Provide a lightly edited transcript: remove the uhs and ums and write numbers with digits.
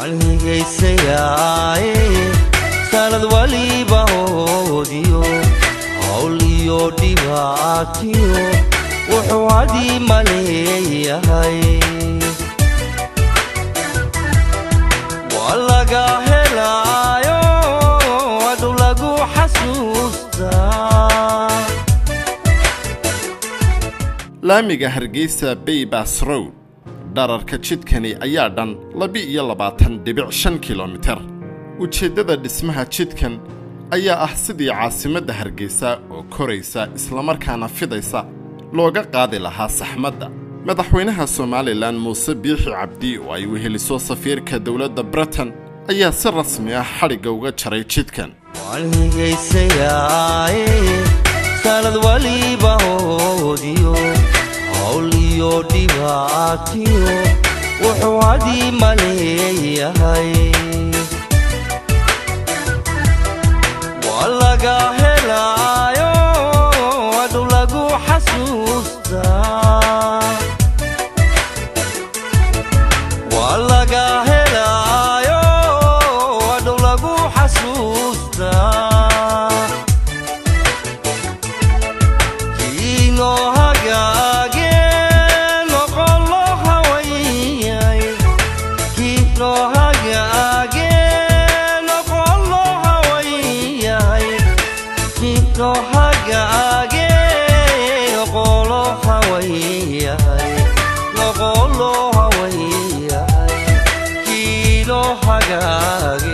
Waan higaysayaaye, sanad waliba hoodiyo, hawl iyo dhibaatiyo wuxuu hadi maleeyahay. Waa laga helaayo, adhow lagu xasuustaa. Laamiga Hargeysa Bypass Road, dhererka jidkani ayaa dhan 22.5 kilomitir. Ujeeddada dhismaha jidkan ayaa ah sidii caasimadda Hargeysa oo koraysa islamarkaana fidaysa looga qaadi lahaa saxmadda. Madaxweynaha Somaliland Muuse Biixi Cabdi oo ay weheliso safiirka dowladda Britain ayaa si rasmi ah xadhigga uga jaray jidkan. Waan higaysayaaye, sanad waliba hoodiyo, hawl iyo dhibaatiyo wuxuu hadi maleeyahay. Waa laga helaayo, adhow lagu xasuustaa. Waa laga helaayo, adhow lagu xasuustaa. Kiinoo hagaage noqolo hawayay, kiinoo hagaage noqolo hawayay, kiinoo hagaage noqolo hawayay, noqolo hawayay, kiinoo hagaage.